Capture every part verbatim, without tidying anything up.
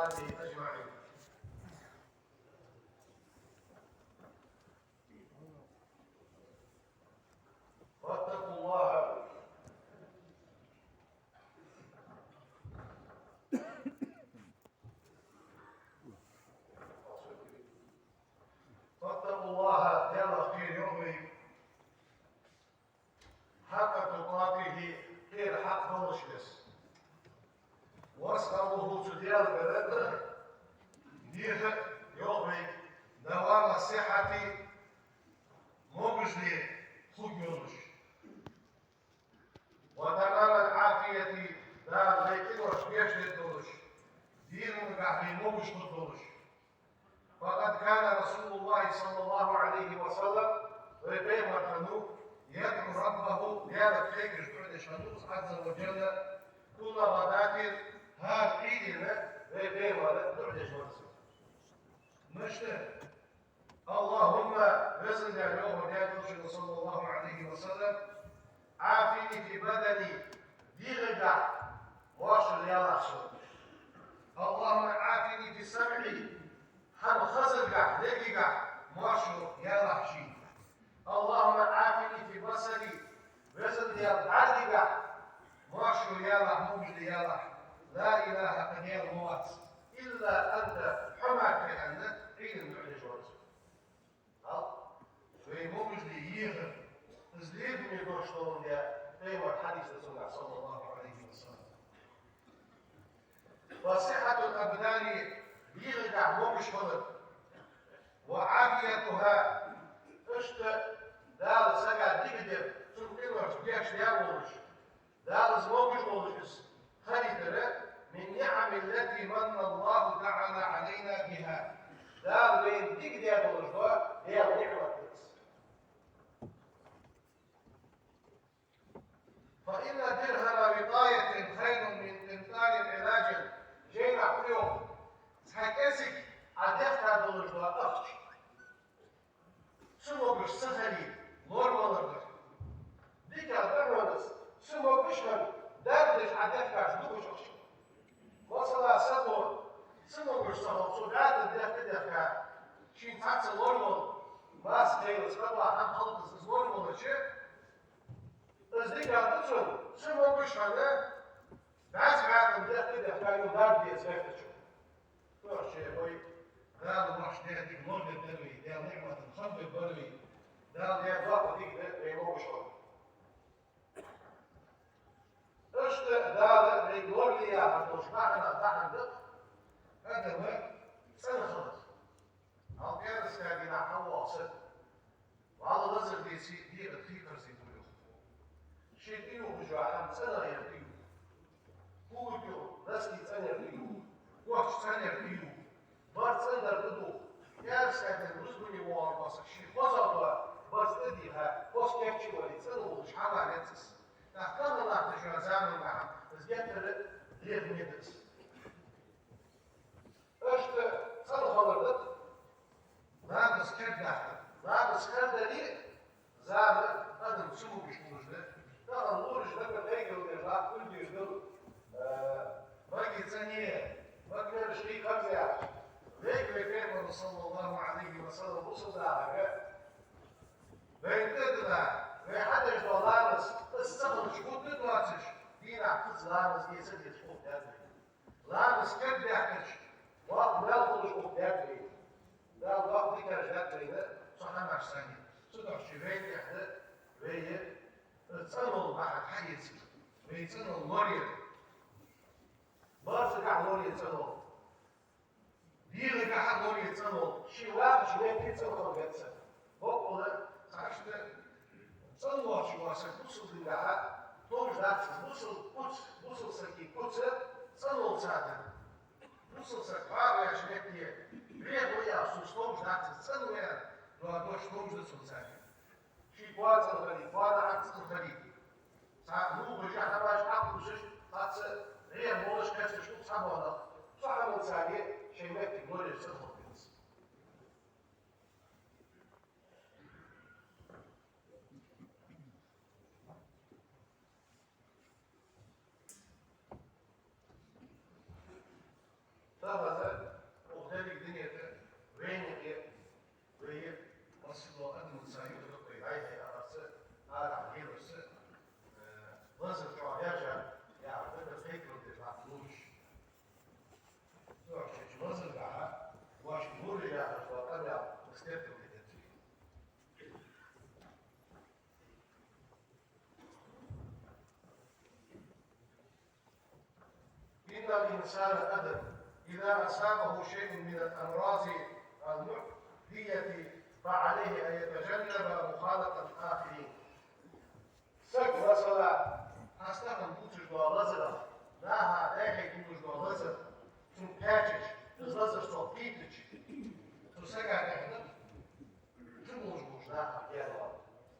وأصحابه أجمعين. فاتقوا الله، فاتقوا الله, Даьлах кхера, йоах вай, حق تقاته, кхера хьакъ долаш лес. واسألوه, цу Даьлагара деха, йоах вай, دوام الصحة, могашал хургйолаш. وتمام العافية, Дала вай къиношта гешт дергдолаш, дийнахьа вай могаш хургдолаш. فقد كان رسول الله صلى الله عليه وسلم, вай Пайхамар хиннав, يدعو ربه, Даьлага кхайкаш дуӀа деш хиннав, عز وجل, كل غداة, хӀара Ӏуйранна вай Пайхамар дуӀа деш вар из. Мишта? اللهم, Веза Даьла, йоах Даьла Элчано, صلى الله عليه وسلم, عافني في بدني, дегӀагахьа моаршал ялахь сона. اللهم عافني في سمعي, хӀама хазаргахьа, лергагахьа моаршал ялахь шийна. اللهم عافني في بصري, Веза Даьла, бӀаргагахьа моаршал ялахь, могашал ялахь. لا إله, кхы Даьла вац, إلا أنت, хьо мара кхы, аьнна, Ӏуйранна дуӀа деш вар из. Хьал, вай могашал ехар, из лергаме дош доландаь, Пайхамара хьадис да цунах, صلى الله عليه وسلم. وصحة الأبدان, дегӀагахьа могаш хилар. وعافيتها, иштта Дала сага дика даьр, цун къиношта гешт даь волаш, Дала из могаш волаш из хилийтар, من النعم التي من الله تعالى علينا بها, Дала вайна дика даь долаш дола Даьла ниӀмат да из. فإن درهم وقاية خير من قنطار علاج, жайнашка йоах, цхьа кӀезига Ӏа дехка долаш дола ахча цамогаш ца хилийта лоравалар да. ДикагӀа да хьона из, цамогаш хинна, дарба деш Ӏа дехкаш дукхача ахчах. Масала, саго цамогаш ца хилча, цо бӀаь тӀа дехка-дехка, шийна цхьацца лоравала, масса хилац, кхы дола хӀама хилац, из лоравалача, из дикагӀа да цунна, цамогаш хинна, бӀаьзза бӀаь тӀа дехка-дехка, юха дарба де из бехкача. Тохача вай Дала вайна даь дика лорадергдар вай, Даьла ниӀматах хам бергбар вай, Дала даь доккха дика да вай могаш хилар. Иштта Дала вайга лорале яхаш долча бахьанех бахьан да-кх адама цӀена хилар. Хьалха пӀаьраска дийнахьа хьавоагӀа саг, вӀалла лазар деце, дегӀа тӀа хий кхарзийт, йоах. Ше тӀаювхаш йола хӀама цӀенагӀа яр тӀаювха. Кулг юха, носки цӀена яр тӀаювха, коча цӀена яр тӀаювха, барзкъа цӀена дар тӀадувха. ПӀаьраска дийнахьа рузбане воагӀаш вола саг ший хозагӀа дола барзкъа тӀадийха, хоза кийча а вале, цӀена волаш хьавалац из. ТӀаккха кхы латташ йола заман бахьан, из геттара лергаме да из. Иштта цӀена хилар да-кх ламаз кердадаккхар. Ламаз кердадале, зама, адам цамогаш хулаш да. Тахан лораш дагар кхайкадеш латт, кулгаш дала, э, маги цӀена я, маги бераш хий кхарза яхаш. Вайга вай Пайхамара, صلى الله عليه وسلم, бусалба нахага, вайна тӀа а дина, вай хьадеш дола ламаз, из ца хилча хургдоацаш, дийнахьа кхозза ламаз эца дезаш хургдац вай. Ламаз кердадаккхача, воккха маьл хулаш хургдац вай. Дала доккха дикаш даьд вайна цу хӀамашца. Цудухьа вайна тӀехь да вай цӀенвала бахьан хьаэца, вай цӀенвала лорае. Барзкъагахьа лорае цӀенвала. ДегӀагахьа лорае цӀенвала. Ше вахача метте цӀена хила веза. Боккъала, цхьа иштта цӀена воацаш вола саг бусалба динагахьа товш дац из. Бусалба куц, бусалба сага куц цӀенвала ца да. Бусалба саг ваха ваьча метте, вехаве яхаш цунца товш дац из, цӀена ва аьнна дола дош товш да цунца. Ший коа цӀена хилийта, коа наӀарга цӀена хилийта. Цхьа муха жа хӀамаш Ӏокхувсаш, цхьацца гӀех болаш кхерсаш хул цхьабола нах. Цу хӀаманца шоай моттиг лораяр цӀена хила беза. فغزا الإنسان آدم إذا أصابه شيء من الأمراض المعدية فعليه أن يتجنب مخالطة الآخرين. Саг, масала, хьастагӀа дувцаш дола лазар, наха дӀахо дувцаш дола лазар, цунна кхаьчача, из лазар цо кхийтача, цу сага тӀехьа ца молаш болча наха гена вац,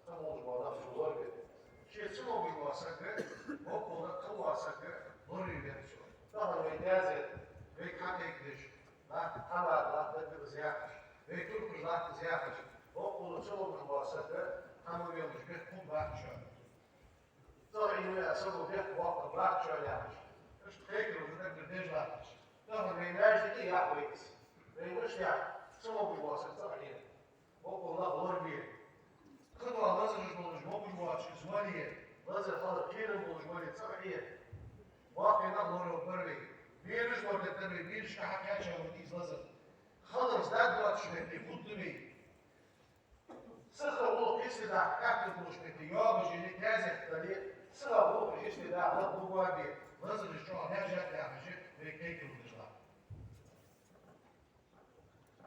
ца молаш бола нах цо лорабе. Ше ца могаш вола саг, боккъала кхы вола саг лораве веза цо. Тахан вай дезет, вайга хьакхайкадеш, нах хьамада латтаргда из яхаш, вай турпаш латт из яхаш, боккъала ца могаш вола саг хьамавелаш бехк хургбац шоана. ЦӀагӀа Ӏийна ваь саго бехк боаккхаргбац шоана яхаш. Иштта кхайкарал даггара деш латташ. Тахан вай маьждиге а яхь вай из. Вайна иштта яхь, ца могаш вола саг цӀагӀа Ӏе. Боккъала нах лорабе. Кхыдола лазараш болаш могаш воацаш из вале, лазар хилар кхерам болаш вале, цӀагӀа Ӏе. Боккхий нах лоравергбар вай. Бераш лорадергдар вай, берашка хьакхаьча вар из лазар. Хилар из дӀадоацача метте хургда вай. Сиха гӀулакх йисте даха, аьттув болча метте йоагӀаш яле, таьзет дале, сиха гӀулакх йисте даха, лакха бу боабе, лазараш чӀоагӀа хьежжа яхаш, вай кхайкарал деш латт.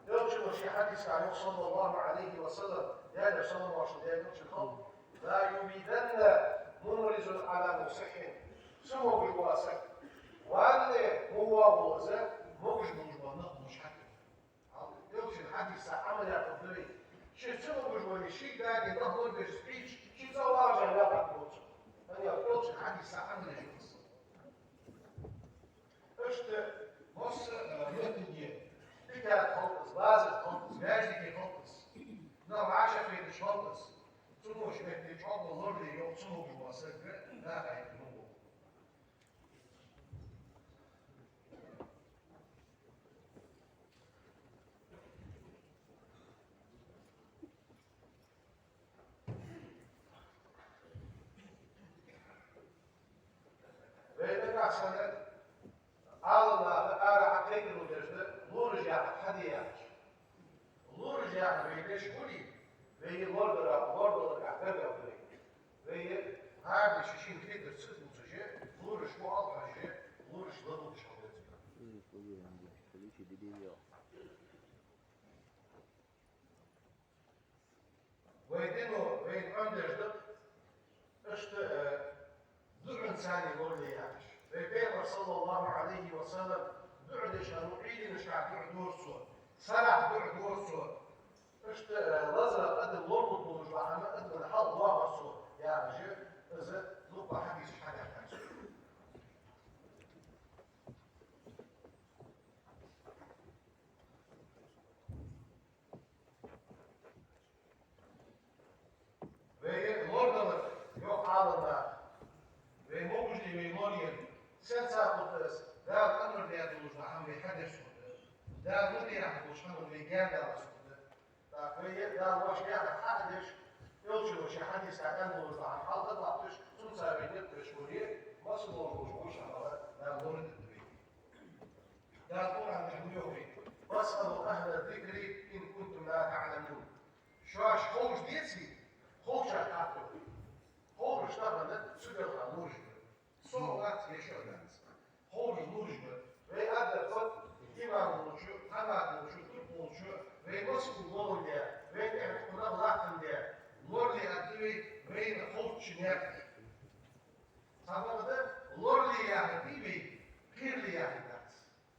Элчано ший хьадиса чу йоах, صلى الله عليه وسلم, Даьла салам-моаршал Даьла элчан хилда: لا يبيتن ممرض على مصح. Ца могаш вола саг, ванне ма воагӀа из, могаш болаш бола нах болча хьатӀа. Элчан хьадиса Ӏамал яхар да вай. Ше ца могаш вале, ший даге нах лорабеш из кхийтача, ше цӀа вагӀаш ваьгӀа боацаш. ХӀана аьлча Элчан хьадиса Ӏамал еш вац. Иштта масса а, э, моттиге, дикагӀа хилда из, лазар хилда из, маьждиге хилда из, нах вӀашагӀкхеташ хилда из. Цу мо ший метте чӀоагӀа лорале, йоах, ца могаш вола саг, наха хьакхайкар ма во. Вай нагахьа санна Ӏаламнаха арахьа кхайкарал деш да, лораш яхар хьаде яхаш. Лораш яхар вай деш хуле, вай лорадара, лорадаларга гаргагӀа да вай. Вай хӀара ди ший-шийна хетар ца дувцаш, лораш мо алхьаш, лораш ладувгӀаш хила деза. Вай дино вайна Ӏомадеш да-кх иштта, э, дуӀанца лорале яхаш. Вай Пайхамар, صلى الله عليه وسلم, дуӀа деш хиннав, Ӏуйранашка дуӀа дора цо, сарахьа дуӀа дора цо. Иштта, э, лазар адам лоралургдолаш дола хӀама адамал хьалха доагӀар цо, яхаш, из дукха хьадисаш хьадаьхкад цо. Вай лорадалар, йоах Ӏаламнаха, вай могаш дале вай лораяр, сенца хургда из, Дала амар даь долаш дола хӀама вай хьадеш хургда, Дала лорале яхаш долча хӀаман вай гаьна далаш хургда. ТӀаккха вай Дала вайна яхар хьадеш, Элчано ший хьадиса тӀа аьнна долаш дола хӀама хьалха дӀалатташ, цунца вай никъ беш хуле, масса долаш долча вӀашагӀкхетарах Дала лорадергда вай. Дала Къуръан тӀа фу йоах вайга: فاسألوا أهل الذكر إن كنتم لا تعلمون. Шоаш ховш деце, ховчарга хаттар де. Ховраш тахан цу белха лораш ба. Со а вац, е шо а дац. Ховраш лораш ба. Вай аргдар фуд, имам волча, хӀамад волча, турпа волча, вай масса гӀулакх де, вайна тӀехьа кхы нах латтандаь, лорале аргда вай, вайна ховча наькъа. Цхьабакъда лорале яхар дий вай, кхерале яхар дац.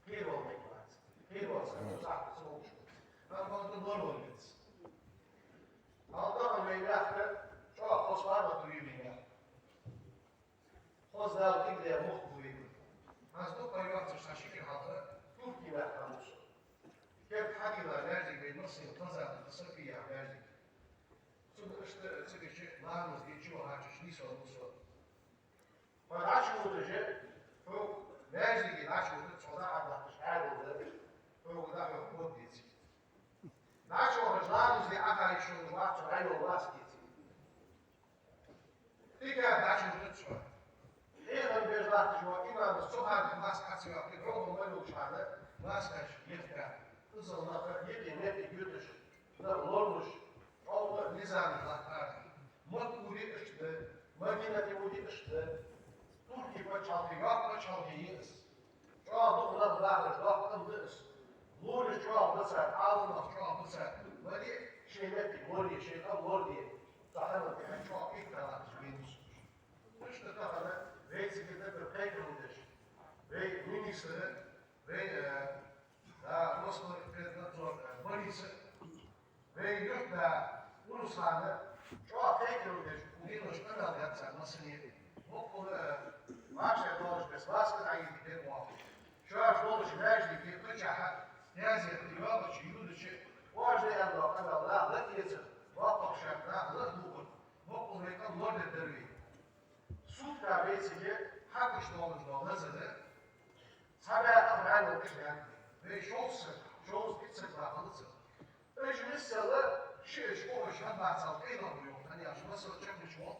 Кхеравала мегаш вац. Кхеравала саг цу сахьате ца вовзаш вац. Амма хӀанз лоравала веза. Хьалха тахан вай мехка чӀоагӀа хоза паргӀато я вай мехка. Хоза Дала дика даь мохк да вай. Хьанз дукха ха йоацаш цхьа ши кара хьалха Турке мехка хиннав со. Керда хьадийла маьждиг вай массане хезад-кх, София яха маьждиг. Цунна иштта цига чу ламаз де чувахача нийсвеннав со. Ма дӀачувода же, хьога маьждиге дӀачувода, цхьа дӀа а латташ Ӏаьдал да, хьога дӀахьо бод деце. ДӀачувахача ламаз де Ӏохайша волаш вац цо, дӀайола маска еце. ДикагӀа дӀачувода цо. Хьехам беш латташ вола имам цу хана маска хьа ца йоаккхе, хьога мел йолча хана маскаш ехка. Иззал нах юкъе-мекъе йоаташ, нах лоравеш, чӀоагӀа низамаш латт арахьа. Макка ури иштта да, Мадинате ури иштта да. Турке паччахьалкхе, йоккха паччахьалкхе я из. ЧӀоагӀа дукха нах дахаш доккха къам да из. Лораш чӀоагӀа да цар, Ӏаламнах чӀоагӀа да цар. Вале, шоай метте лорае, шоай къам лораде, цу хӀаман тӀехьа чӀоагӀа ихтилаташ бенус. Иштта тахан вай цига дагар кхайкарал деш, вай министр, вай, э, да, Роспотребнадзор, э, Борис, вай юртда Урусхана чӀоагӀа кхайкарал деш, укх дийнахьа къамаьл даьд цар массане. Боккъала, э, вӀашагӀдоалаш беса маска дӀаийдийтар оаха. Шоаш болча маьждиге кхычахьа, язъяхта йоагӀача, юдача, оаш да аьнна къамаьл наха латӀаэцар, боккхагӀчар наха латӀадувхар, боккъала вай къам лорадергдар вай. Сутка вай цига хьакхаш долаш дола лазар, цхьа бӀаь ах бӀаь мел кхы даьннад. Вай шовзткъа саг, шовзткъа-итт саг бахалац. Уж миссел шиъ-шиъ ухаш хӀама бацал къайлагӀа ба йоах, хӀана аьлча масал чакхбича вол.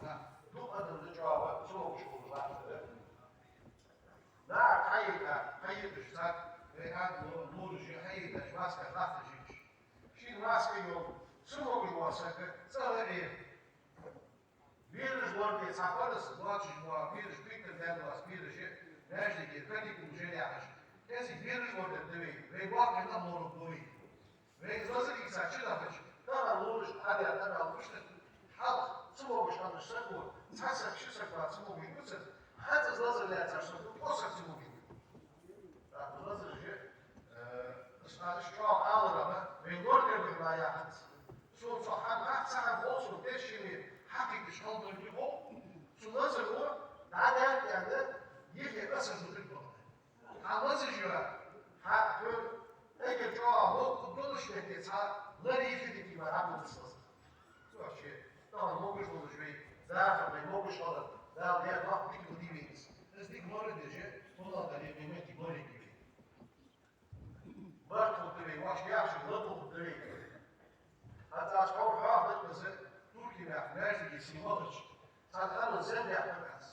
Да, дукха адам да чӀоагӀа цамогаш хулаш латтар. Наха хьаийца, хьаийцаш цар, вай хьан лу-, лораш хьаийцаш, маскаш латташ йиш. Шийна маска йолаш, цамогаш вола саг цӀагӀа а Бераш лораде цхьа параз, лоацаш ва бераш, пуьйттара даьнна лоаца бераш, маьждиге, каникулаш я яхаш. КӀезига бераш лорадергда вай, вай боккхий нах лораргба вай. Вай из лазар ийца чудахача, тахан лораш хьадаь, тахан лораш хьалха цамогаш хиннача саго, цхьа саг, ши саг ба цамогаш бувцаш, хӀанз из лазар лаьцача саго, кхо саг цамогаш бу. ТӀаккха лазараш, э, аз хӀанз чӀоагӀа аларах, вай лорадергда вай яхац. Сона цхьа хӀама, цхьа хӀама хов сона тешаме, хьакхийтача хала долга хов. Цу лазаро дӀадаьннад аьнна, юхе асар дутаргболаш. Хьа лазаш я, хьа хьона эггара чӀоагӀа локхаргдолаш метте цхьа лар юхе дика ма хьабувцаш лазар. Цу аьлча, тахан могаш долаш вай, дахар вай могаш хилар, Дала лер вахт дика ма дий вайна. Из дика лорадеш, хӀанз а дале вай метте лораргья вай. Барт хургда вай, вӀашка яхачох лакха хургда вай. ХӀанз аз хьо-, хьоахадаьд из, Туркий мехка маьждиге сий вахача, цхьан хӀаман зен даьккхар аз.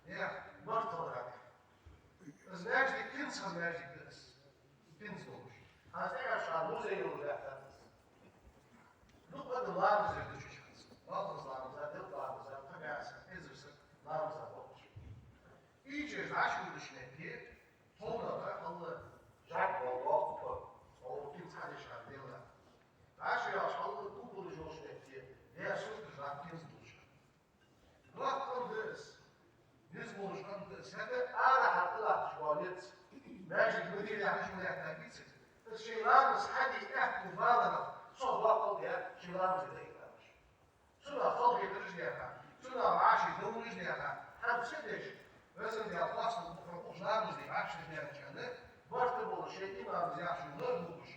Эх, барт хилар аз. Из маьждиг кинза хинна маьждиг да из. Кинза долаш. ХӀанз тӀехьашха музей йолаш даьккхад из. Дукха адам ламаз деш да чу хӀанз. Малхбуза ламаза, делкъа ламаза, кхы бӀаь саг, эзар саг ламаза бохкаш. Ийчеш дӀачуйодача метте, тховнах хьалла жӀарг бола воккха, оаха кинза хьадеш хинна лела. ДӀачуяьлча хьалла куколаш йолча метте, даь сурташ латта кинза долаш хинна. Доккха къам да из, низ болаш къам да из, хӀаьта арахьара тӀалатташ бола низ. Маьждиг мадийна яхаш ма лаьттаб цига. Из шоай ламаз хьаде аьттув баларах, цох доккхал да шоай ламаз дайта тамаш. Цунах халахетараш даьха, цунах вӀаший довлаш даьха, хӀама ца деш, Везан Даьла хоастам бухара ухаш ламаз де вӀаштӀехьадаьннача хана, барт болаш шоай имамас яхачох лорадувгӀаш,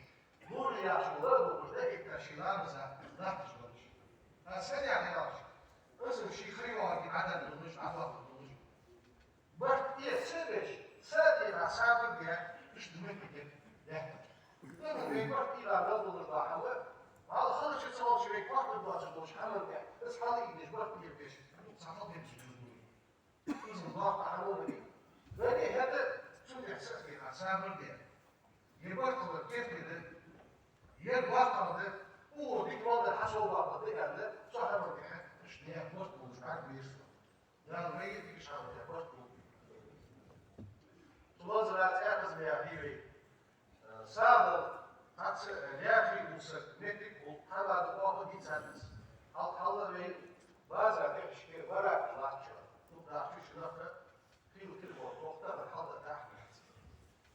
лораш яхачох лорадувгӀаш, дӀаэтта ший ламаза латташ долаш. Аз санна яхаш, из ший ха йоагӀаргья дӀадала долаш, дӀадоаккхаш долаш. Барт эца ца беш, са тӀера сабар де, иштта моттиг я. Тахан вай барт эца мел долаш дола хӀама, хьалха халача ца волча вай кхоачаш доацаш долча хӀаман тӀа, из хьалъийдеш барт эца беш, цхьа хала деш хургда вай. Из доккха хӀама да. Вай хӀаьта цун тӀа са тӀера сабар де. Е барт хилар керте да, е боккхагӀа да, укхо дика мел дар хьасовбаккха да аьнна, цу хӀаман тӀа иштта наьха барт болаш бӀаргавайра со. Дала вай дика шхьа ваха барт болба. Цу лазара цӀаькха аз ма яхий вай. СагӀа цхьацца лаьрхӀа вуссар, меттиг хул, хӀама да оаха дийцад аз. Хьал-, хьалла вай базар тӀехьашка баракаш латтача, дукха дахча чу нах хийла телефон тохтар, хьалла дахьа яц.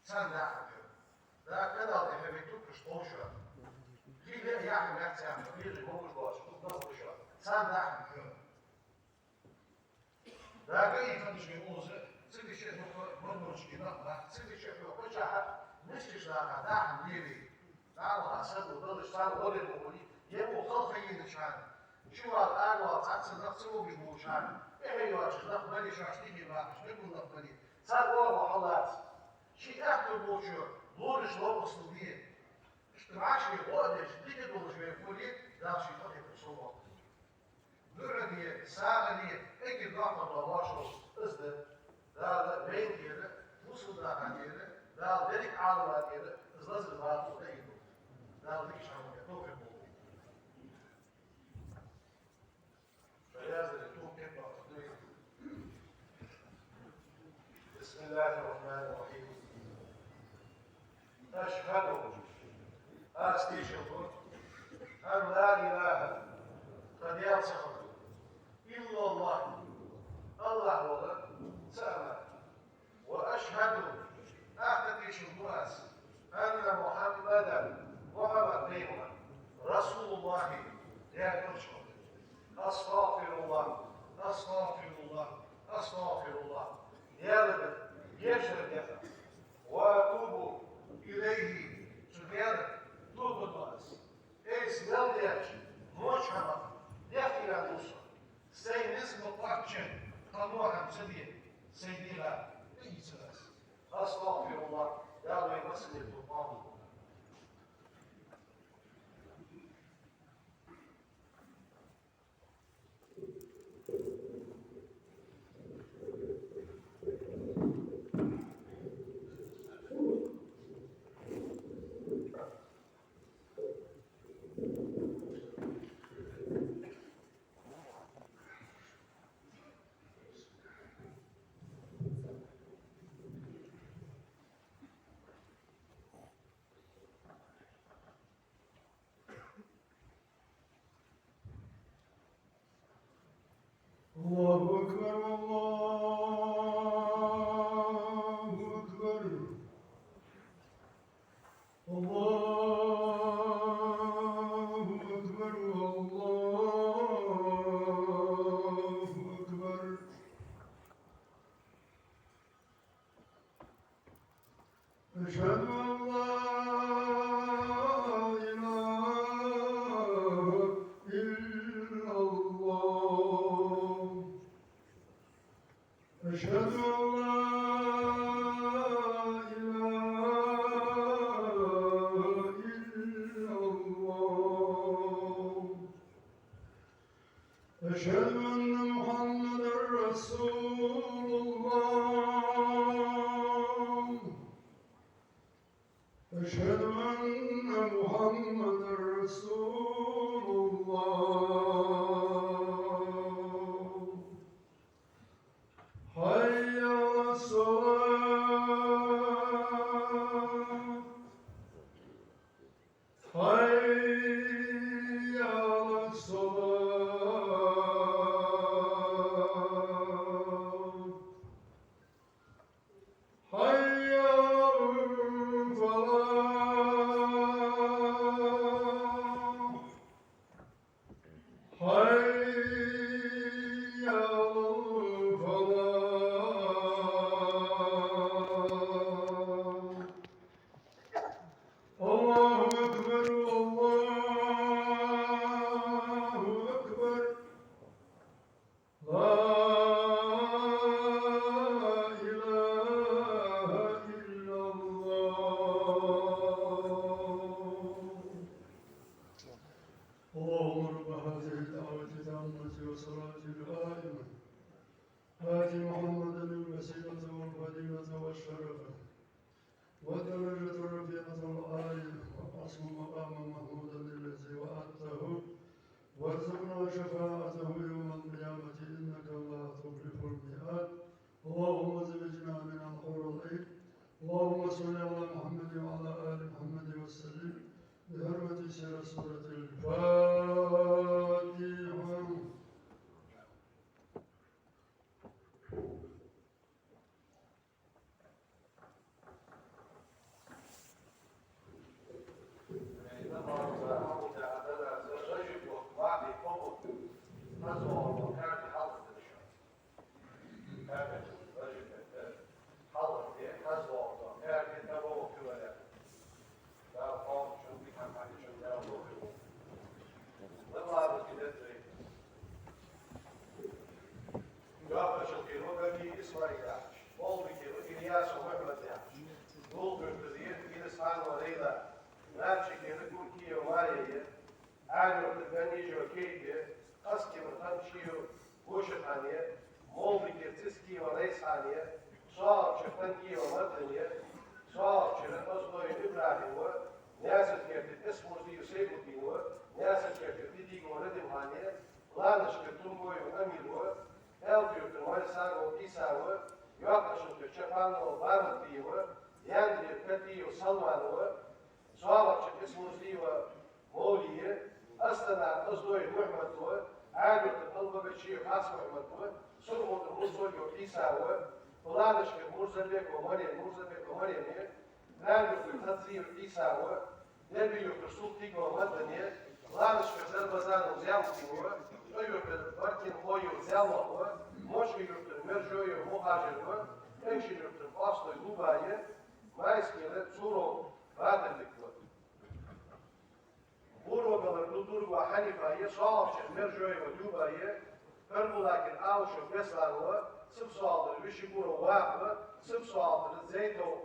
Царна дахьа хьо. Да, канал тӀехьа вай туркаш тхов шо. Хийла яхьа яц яхьа, хийла могаш доацаш, дукха нах ба шо. Царна дахьа хьо. Дага и ханаш вай оза, цига чу дукха мармарчки нах бац, цига чу хьо кхачахьа, мискаш даха, дахьа леви. Дала хьа саду далаш, цар гӀорер ма хули, е мо халха йина чхьана. Чувал, арвал, цхьацца нах ца вогаш болчарна, тӀехьа йоацаш нах бале, шоаш тӀехье бахаш, бегун нах бале, цар оагӀув хьалаца. Ший аьттув болчо лораш лоархӀаш лу де. Иштта вӀаший гӀо а деш, дика долаш вай хули, Дала ший тӀехье совгӀат. ДуӀа де, сагӀа де, эггара доккхагӀа дола вошал из да. Дала вайна тӀера, бусалба наха тӀера, Дала деррига Ӏалама тӀера из лазар латтар да из. Дала дика шхьа ма де, товфикъ болба. Яздари, товфикъ болба. بسم الله الرحمن الرحيم. أشهد, аз тешал ду, أن لا إله, кхы Даьла ца хилар, إلا الله, АллахӀ вола цаӀ мара. وأشهد, тӀаккха тешал ду аз, أن محمدا, Мухьаммад пайхамар, رسول الله, Даьла элча хилар. أستغفر الله، أستغفر الله، أستغفر الله. Даьлага гешт дар дехар. وأتوب إليه, цу Даьлага тоба ду аз. Айса мел даьча воча хӀамах дехкийна ду со. Сай низ ма кхоачча, кхы во хӀама ца де, сай дегӀа тӀаийцар аз. أستغفر الله, Дала вай массанена тоба къоабал дойла. الله أكبر، الله أكبر، الله أكبر، الله أكبر. أشهد أن لا إله إلا الله. أشهد أن لا إله إلا الله. أشهد أن محمدا رسول الله. أشهد أن محمدا رسول الله. حي على الصلاة. حي على الصلاة. حي على الفلاح. حي على الفلاح. الله أكبر، الله أكبر. لا إله إلا الله. اللهم رب هذه الدعوة التامة والصلاة القائمة، آت محمدا الوسيلة والفضيلة والشرف والدرجة الرفيعة العالية، وابعثه مقاما محمودا الذي وعدته، وارزقنا شفاعته يوم القيامة، إنك لا تخلف الميعاد. اللهم زوجنا من الحور العين. اللهم صل على محمد وعلى آل محمد وسلم، بحرمة سر سورة الفاتحة. Йоакъашта кхийра Бани Исмаил яхаш, Молдагера Ильясов Мухьмад яхаш, Гулхуьртара Ирисханова Лейла, Нальчикера Гуркиева Мария, Аьлий-Юртара Ганижева Кейта, Къаскера Танчиева Гушахьана, Молдагера Цискиева Лайсхьана, СоагӀачера Танкиева Мардана, СоагӀачера Оздоев ИбрахӀима, Наьсаркерта Эсмурзиева Сайфудинова, Наьсаркерта Дидигова Радимхьана, Ланашкера Тумбоева Аминова, Аьлий-Юртара Марсагова Ӏийсава, Йоакъашта кхийра Чапанова Яндре Катиев Салман ва, СагӀарча Кисмурзиева Мовле, Астанара Оздой Мухьмад ва, Ӏаьрбий-Юртара Албогачиев Хьасмухьмад ва, СурхотӀара Мурзоев Ӏийса ва, Паланашкара Мурзабекова Марем, Мурзабекова Марем я, Нами-Юртара Хазриев Ӏийса ва, Нербий-Юртара Султыгова Мадан я, Ланашкара Дарбазанов Зиявдин ва, ТӀой-Юртара Баркинхоев Зелмах ва, Мочкъий-Юртара Мержоев Мухажир ва, Экажкъий-Юртара Къоастой Луба я, Майскера Цуров Бадалик ва. Буро-ГӀалара Дудургова Хьанифа я, СагӀарчара Мержоева Люба я, Карабулакера Аушев Беслан ва, Сипсоалтара Вишигуров Вахь ва, Сипсоалтара Зайтов,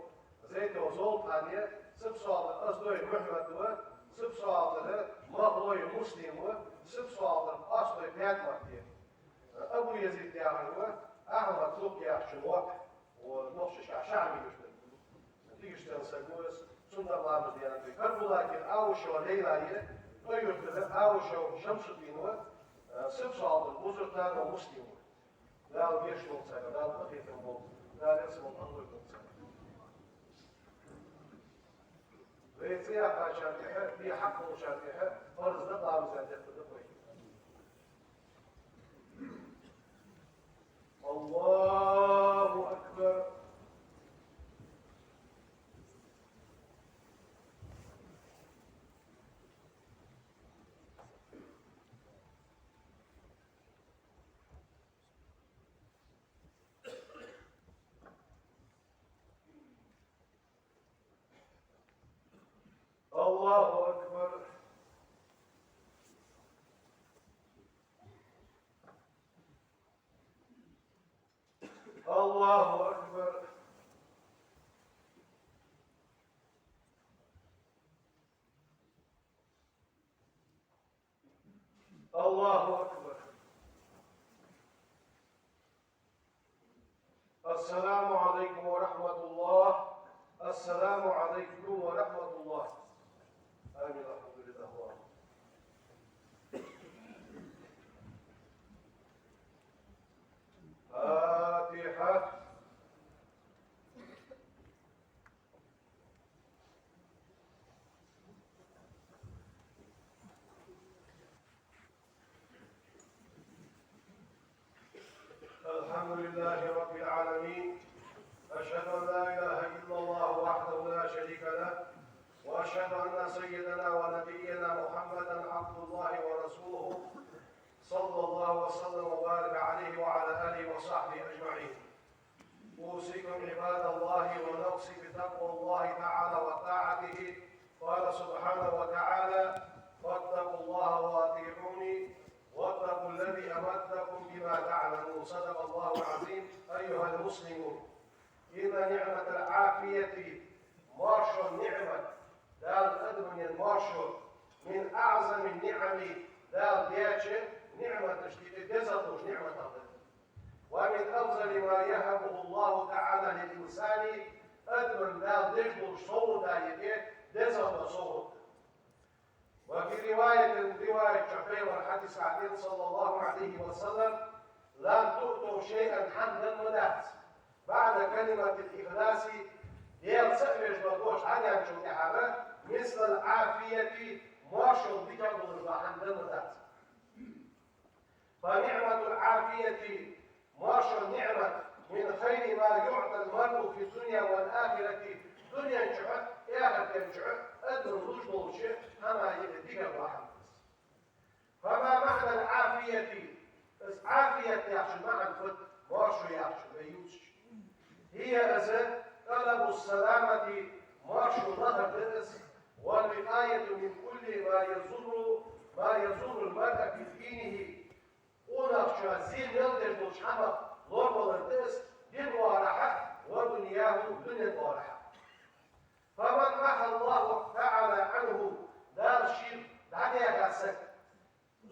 Зайтов Золтан я, Сипсоалтара Оздой Мухьмад ва, Сипсоалтара Махлой Муслим ва, Сипсоалтара Къоастой Пятмарт я. Абу Язид яхар ва, Ахьмад Лукъ яхачун воӀ, ва нохчашка Шахьми-Юртара. Дагестанера саг ва из, цунна тӀа ламаз даьннад вай. Карабулакера Аушева Лейла я, ТӀой-Юртара Аушев Шамсудин ва, Сипсоалтара Бузуртанов Муслим ва. Дала гешт долда царна, Дала къахетам болба, Дала эсала къахетам болба царна. Вай цӀи яьккхачарна тӀехьа, вай хьакъ болчарна тӀехьа, парз да ламаз даьнна дехка да вай. الله أكبر. الله أكبر. الله أكبر. الله أكبر. السلام عليكم ورحمة الله. السلام عليكم ورحمة الله. آمين. الحمد لله. فاتحة. الحمد لله رب العالمين. أشهد أن لا إله إلا الله وحده لا شريك له، وأشهد أن سيدنا ونبينا محمدا عبد الله ورسوله، صلى الله وسلم وبارك عليه وعلى آله وصحبه أجمعين. أوصيكم عباد الله ونفسي بتقوى الله تعالى وطاعته. قال سبحانه وتعالى: فاتقوا الله وأطيعوني، واتقوا الذي أمدكم بما تعلمون. صدق الله العظيم. أيها المسلمون، إن نعمة العافية, моаршо ниӀмат, Дала адамашта моаршо, من أعظم النعم, Дала даьча ниӀматашта юкъе дезагӀа долча ниӀматех да. ومن أفضل ما يهبه الله تعالى للإنسان, адамашта Дала деш долча совгӀатех юкъе дезагӀа дола совгӀат да. وفي رواية, риваят чу Пайхамара хьадис хьадена, صلى الله عليه وسلم: لن تعطوا شيئا, хӀама даь ма дац, بعد كلمة الإخلاص, Даьла цаӀ веш дола дош дӀадаьнначул тӀехьагӀа, مثل العافية, моаршол дикагӀа долаш дола хӀама даь ма дац. فنعمة العافية, моаршо ниӀмат, من خير ما يعطى المرء في الدنيا والآخرة, дунен чухь а, эхартен чухь а адамо луш болча хӀамаех дикагӀа дола хӀама да из. فما معنى العافية؟ Из Ӏафият яхачун маӀан фуд, моаршо яхачун вай ювцача? هي, из, طلب السلامة, моаршо лахар да из, والوقاية من كل ما يضر, ما يضر المرء في دينه, къонахчоа зе мел деш долча хӀамах лоравалар да из, дина оагӀорахьа а, ودنياه, дунен оагӀорахьа а. فمن محا الله تعالى عنه, Дала шийх дӀадаьха саг,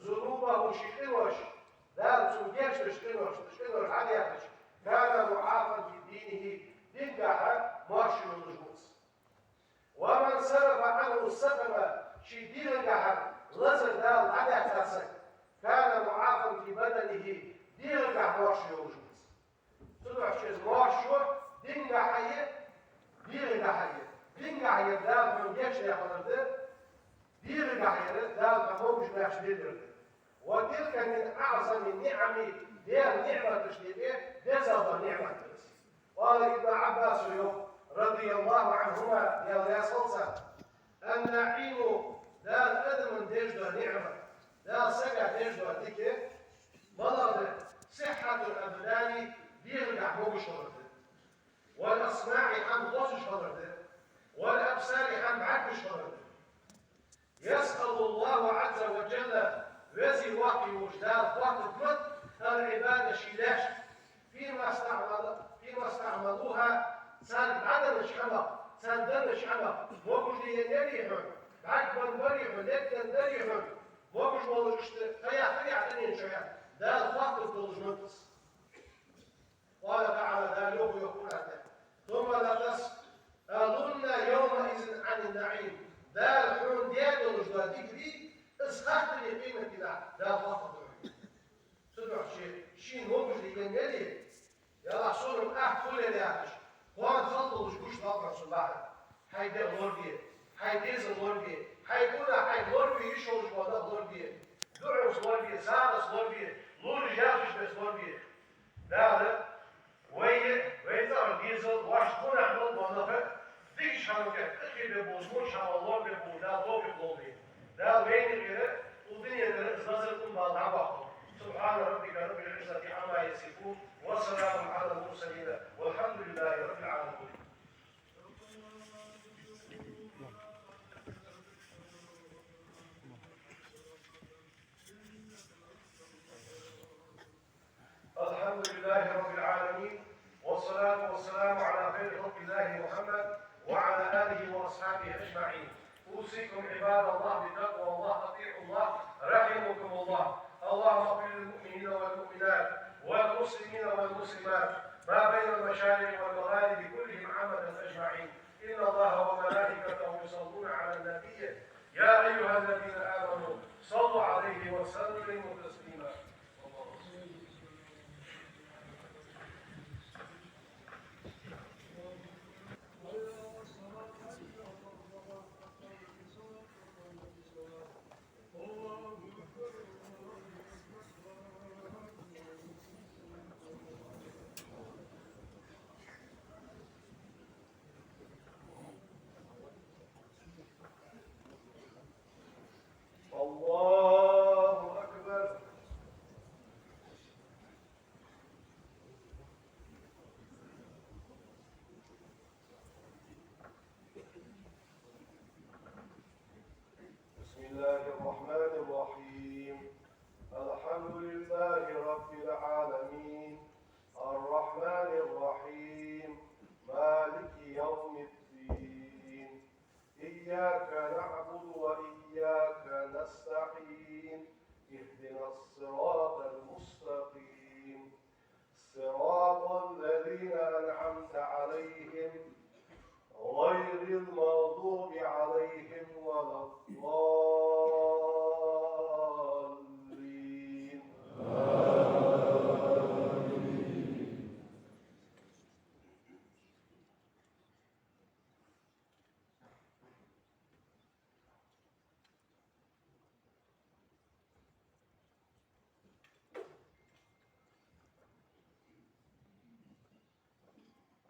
ذنوبه, ший къинош, Дала цунна гешт деча къинош, къинош дӀадаьхача, كان معافا في دينه, динагахьа моаршо йолаш ва из. ومن صرف عنه السقم, ший дегӀагахьара лазар Дала дӀадаьха саг, كان معافا في بدنه, дегӀагахьа моаршо йолаш ва из. Цудухьа из моаршо динагахьа а, дегӀагахьа, динагахьа Дала хьона гешт даь хилар да, дегӀагахьа Дала хьона могаш-маьрша лелаяр да. وتلك من أعظم النعم, Даьла ниӀматашта юкъе дезагӀа дола ниӀмат да из. قال ابن عباس, йоах, رضي الله عنهما, Даьла раьза хилва царна: النعيم, Дала адамашта деш дола ниӀмат, Дала сага деш дола дика малагӀа да? صحة الأبدان, дегӀагахьа могаш хилар да. والأسماع, хӀама хозаш хилар да. والأبصار, хӀама бӀаргагуш хилар да. يسأل الله عز وجل, Веза-Воккха волча Дала хоаттаргва العباد, ший лаьшка, فيما استعمل-, فيما استعملوها, цар дӀаденнача хӀамах, цар деннача хӀамах, могаш даьннадий хьона, бӀаргабеннабарий хьона, лергденнадий хьона, могаш волаш иштта ха яхарий Ӏа дунен чу, аьнна, Дала хоаттаргдолаш ма да из. قال تعالى, Дала йоах, йоах Къуръан тӀа: ثم لتسألن يومئذ عن النعيم. Дала хьона даь долаш дола дика, из хаттар къематдийнахьа Дала хоаттаргда хьога. Цудухьа ший, шийна могаш даьннадий, ялахь сона атта хул яхаш, кхоана хала долаш гуш ма хул цун бахьан. Хьай дегӀ лораде, хьай дезал лораде, хьай гӀулакх хьайна лорабе йиш йолаш бола нах лораде, дуӀанца лораде, сагӀанца лораде, лораде, яхаш беса лораде. Дала вай, вай цӀагӀара дезал, вайна гӀулакх мел бола нах дикача хӀаман тӀа къахьегаш болаш, воча хӀаман лорабеш болаш Дала товфикъ лолда. Дала вайна юкъера укх дунен тӀара из лазар, укх бала дӀабоаккхалба. سبحان ربك رب العزة عما يصفون، وسلام على المرسلين، والحمد لله رب العالمين. الحمد لله رب العالمين، والصلاة والسلام على خير خلق الله محمد وعلى آله وأصحابه أجمعين. أوصيكم عباد الله بتقوى الله، أطيعوا الله رحمكم الله. اللهم اغفر للمؤمنين والمؤمنات والمسلمين والمسلمات ما بين المشارق والمغارب كلهم عامة أجمعين. إن الله وملائكته يصلون على النبي، يا أيها الذين آمنوا صلوا عليه وسلموا تسليما. الله أكبر. بسم الله الرحمن الرحيم. الحمد لله رب العالمين. الرحمن الرحيم. مالك يوم الدين. إياك نعبد وإياك نستعين. اهدنا الصراط المستقيم. صراط الذين أنعمت عليهم غير المغضوب عليهم ولا الضالين. آمين.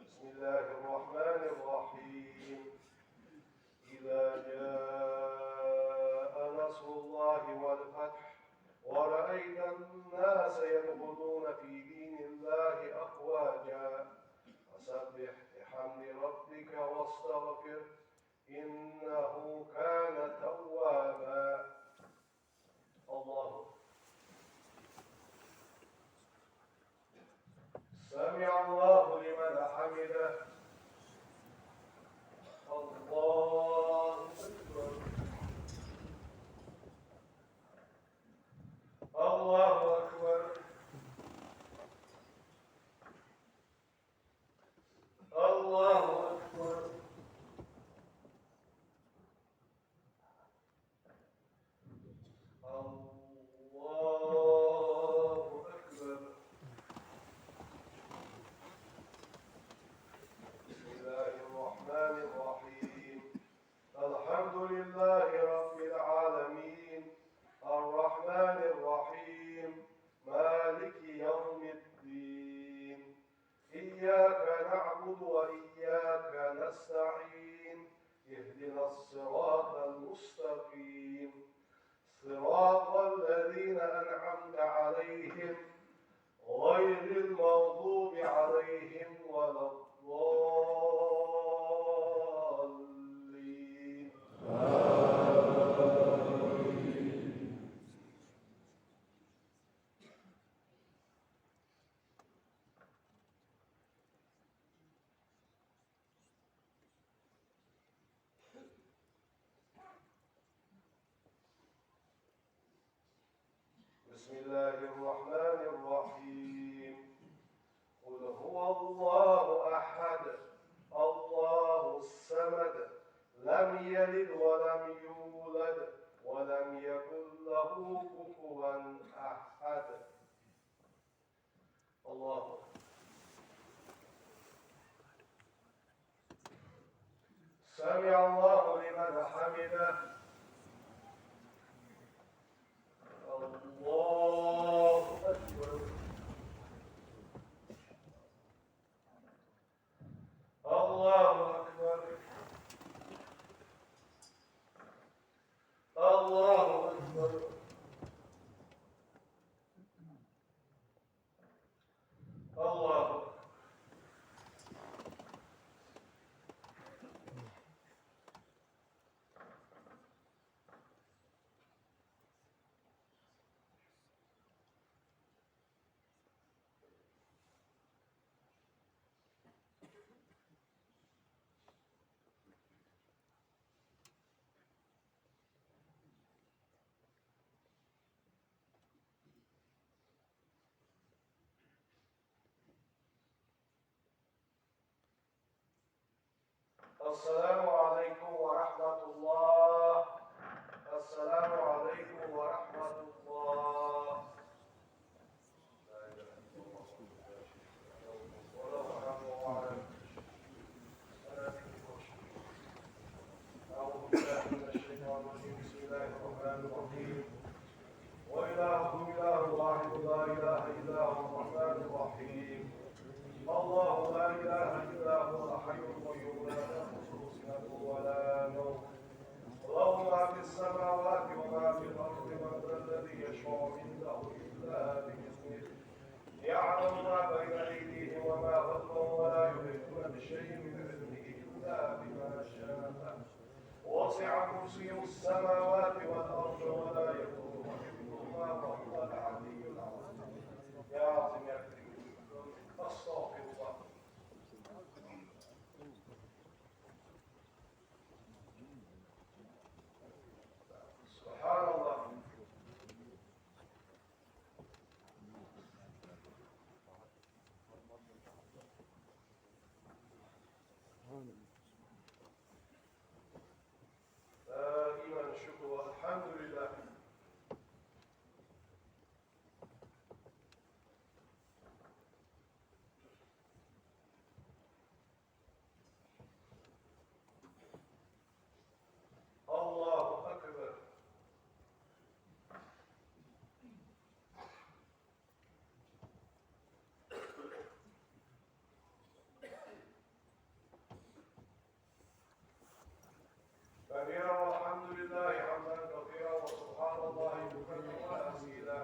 بسم الله الرحمن الرحيم. إذا جاء نصر الله والفتح ورأيت الناس يدخلون في دين الله أفواجا فسبح بحمد ربك واستغفره إنه كان توابا. الله. سمع الله لمن حمده. الله أكبر. الله أكبر. الله أكبر. الرحيم. الحمد لله رب العالمين. الرحمن الرحيم. مالك يوم الدين. إياك نعبد وإياك نستعين. اهدنا الصراط المستقيم. صراط الذين أنعمت عليهم غير المغضوب عليهم ولا الضالين. بسم الله الرحمن الرحيم. قل هو الله أحد، الله الصمد، لم يلد ولم يولد، ولم يكن له كفوا أحد. الله أكبر. سمع الله لمن حمده. الله أكبر. الله أكبر. الله أكبر. الله أكبر. السلام عليكم ورحمة الله. السلام عليكم ورحمة الله. أعوذ بالله من الشيطان الرجيم. بسم الله الرحمن الرحيم. وإلهكم إله واحد لا إله إلا هو الرحمن الرحيم. الله لا إله إلا هو الحي القيوم لا تأخذه سنة ولا نوم له ما في السماوات وما في الأرض من ذا الذي يشفع عنده إلا بإذنه يعلم ما بين أيديهم وما خلفهم ولا يحيطون بشيء من علمه إلا بما شاء وسع كرسيه السماوات والأرض ولا يؤوده حفظهما وهو العلي العظيم. يا عظيم يا كريم. أستغفر الله. سبحان الله. دائما الشكر والحمد لله. الله أكبر. كبيرا والحمد لله حمدا كثيرا وسبحان الله بكرة وأصيلا.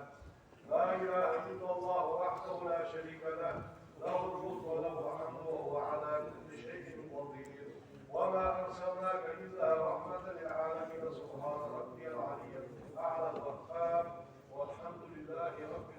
لا إله إلا الله وحده لا شريك له، له الملك وله الحمد وهو على كل شيء قدير. وما أرسلناك إلا رحمة للعالمين. سبحان ربي العلي الأعلى الوهاب. والحمد لله رب